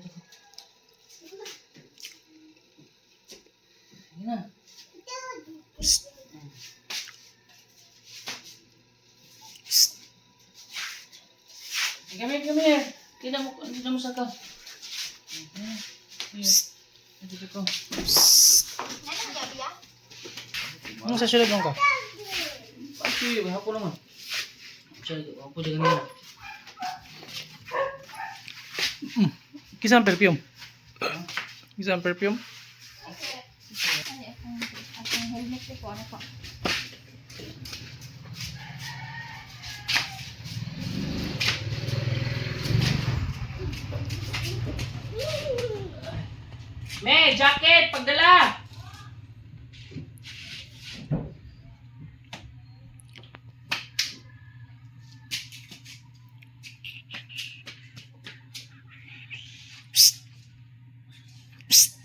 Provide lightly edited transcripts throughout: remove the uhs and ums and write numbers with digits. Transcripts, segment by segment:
Dito. Sige na. Psst. Psst. Hey, come here, come here. Tingnan mo sa ka. Here. Dito ko. Psst. Ano sa sulod ka? Pati, hapon naman. Siya, hapon dyan kanina. Kisang perfume. Kisang perfume. Ay, akong helmet ko ano pa. Me, jacket, pagdala! Psst. Psst.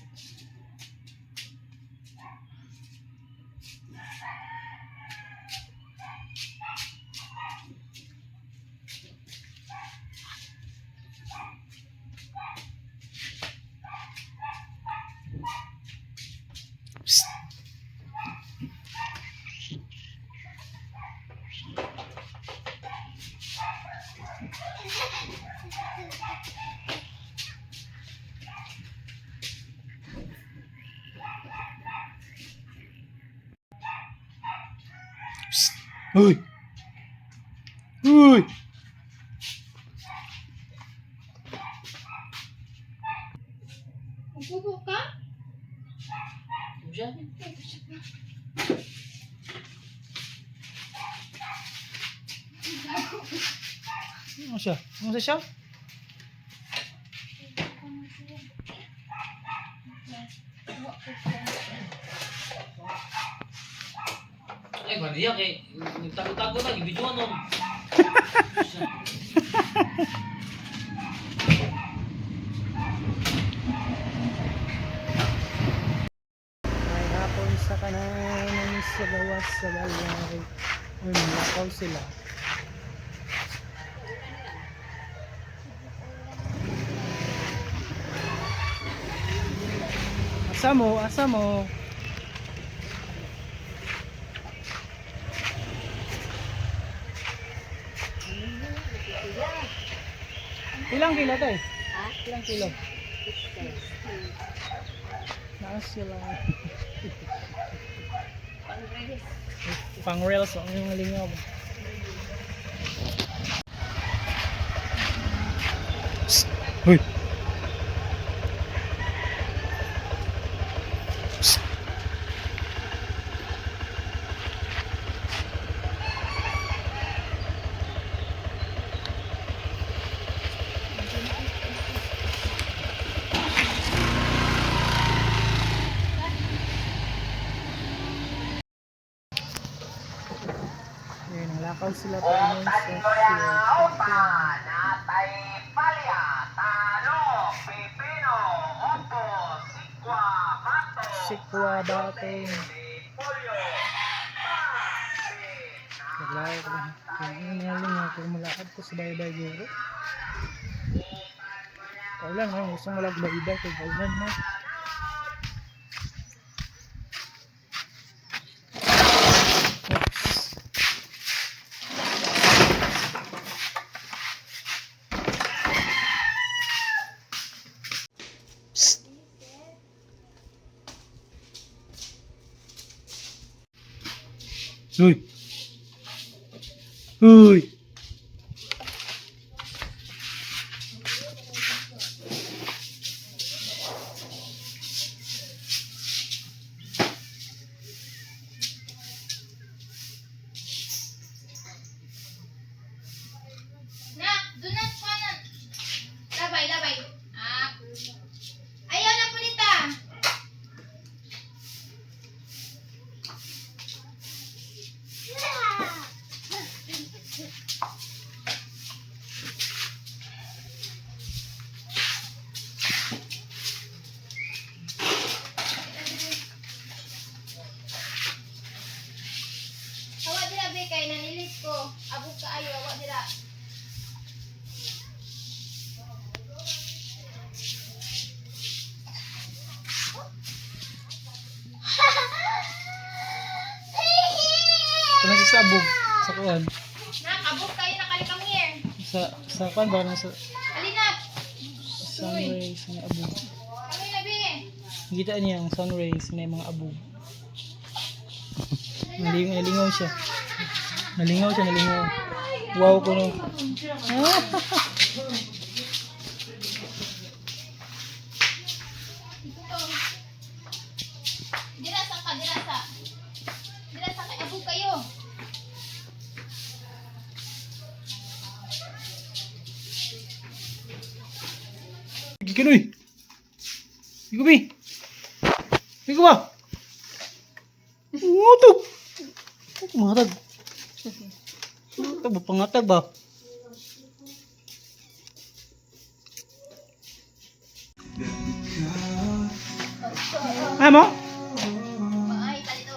Psst. Psst. Uy! Uy! Magpupo ka? Ano siya? Ano siya? Ano siya? Ay, kung kay nagtago-tago na, ibidyo nun. May hapon sa kanan, sa gawas sa balay. Uy, malakaw sila. Asa mo? Asa mo? Ilang kilo tayo? Ha? Ilang kilo? Naas sila. Pang rails, ang yung lingaw. Psst. Hoy. Psst. Ayun, ang lakaw sila pa yun sa Sikwa, Batong. Naglakad ko. Kaya nga kung malakad ko sa baybay guro. Kaulan mo, gusto mo lang baybay kay kaulan mo. Oops. Psst. Uy. Uy. Na, do not pa na. Labay, labay. Ah. Ayaw na punita. Awa dira be kay nanilis ko. Abog kaayo awa dira. kuan. Nakabok kayo na kali, come here. Sa kuan ba nasa Alina. sun rays nga abog. Come here, Nabi. Kita niya ang sun rays na mga abog. Nalingaw siya. Nalingaw siya, nalingaw. Wow ko no. Dirasa ka, dirasa. Dirasa kay abog kayo. Gikan oy. Gikan bi. Gikan ba? Ngutok. Pangatag. Pangatag ba? Pangatag ba? Ay mo? Ay, talito.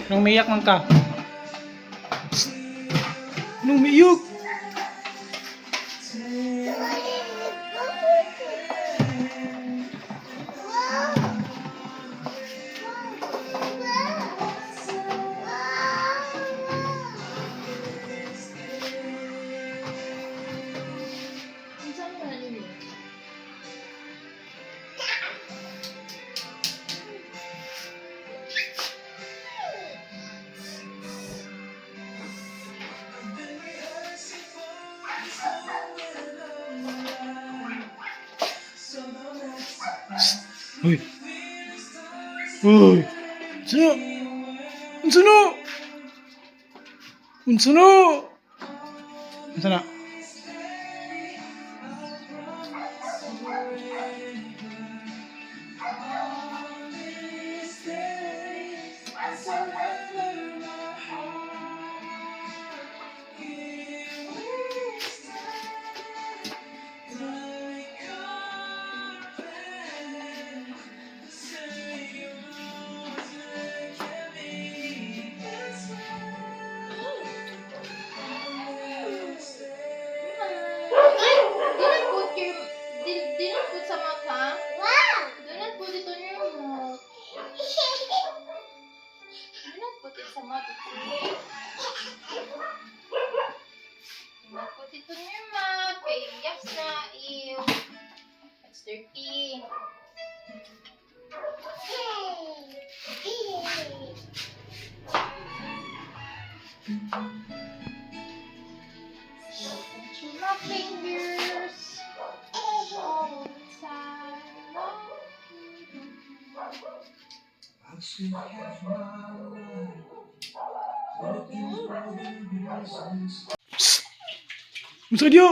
Nung umiyak man ka. Nung umiyak. Unsa mo na ninyo? Uy. Uy. Unsa? Unsa na? Unsa na? Unsa na? Ay, do not put your do not put sa mouth, ha? Do not put it on your mouth. Do not put it sa mouth, okay? Do not put it on your mouth. Kay yucks na. Ew. It's dirty. Touch my fingers. All the time. Unsa ka diyo?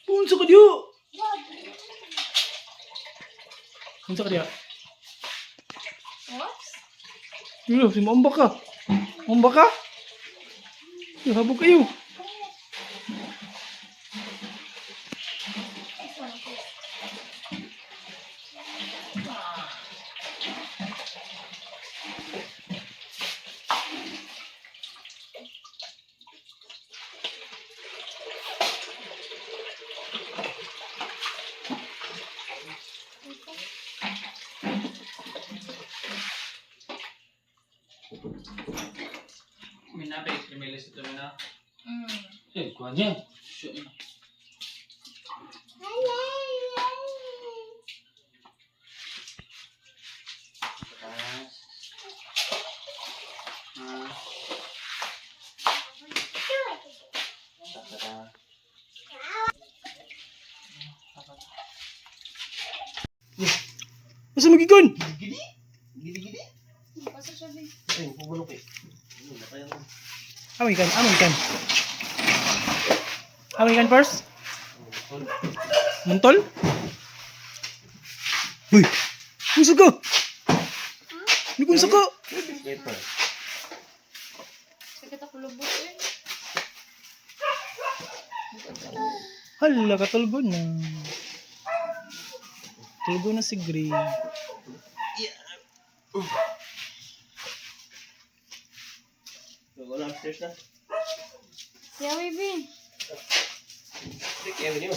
Unsa ka diyo? Unsa ka diyo? Whoops. Yuh, si Mamba ka. Mamba ka? Yuh, habog kayo. This one, please. Mina pa ikrimelis ito mina. Mm. Eh, kuha niya. Shit. Ah. Unsa magigon? Gidi? Gidi gidi? Basta siya, babe. Ay, pubulok eh. Ano, natayan ko. Amoy kan, amoy kan. Amoy kan first? Muntol? Uy! Unsa ka? Unsa ka? Paper. Sakit ako lubot eh. Hala, katulgo na. Tulgo na si Gray. Wala upstairs na. Yeah, baby. Sige, avenue.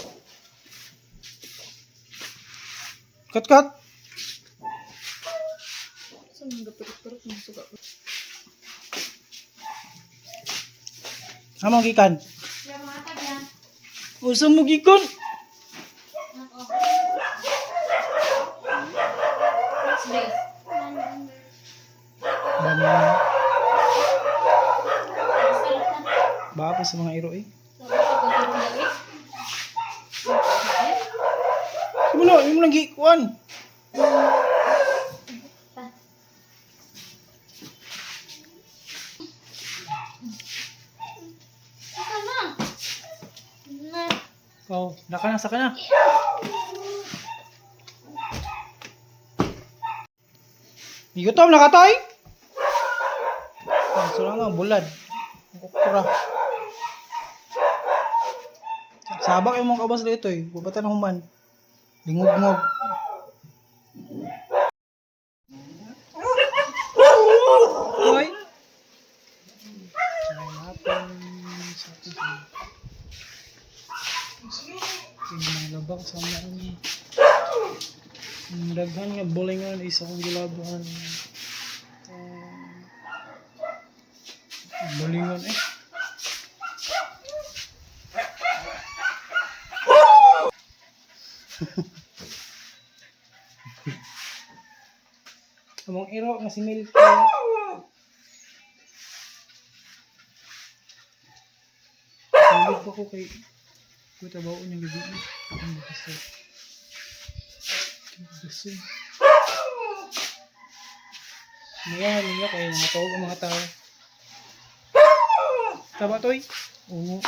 Cut, cut! Saan mga turok-turok ng suga? Among gikan. Usa mo gikan. What's this? Banana. Baka pa sa mga iro eh. Imo na, imo lang gikuan. Ika na. Na. Oh, naka na, saka na. Gigutom na ka, Toy? Ah, so lang ang bulad. Ang kukura. Sabak yung mga kabas dito eh. Bubatan human. Lingog-ngog. Hoy! Sa atin. Ginalabak sa mga ano. Ang daghan nga bulingan isa kong gilabahan. Bulingan eh. Among iro nga si Milky. Tulog pa ko kay Kuta ba niyang gabi? Ang gusto. Gusto. Niya, niya kay mga tawag ang mga tao. Tama toy? Oo.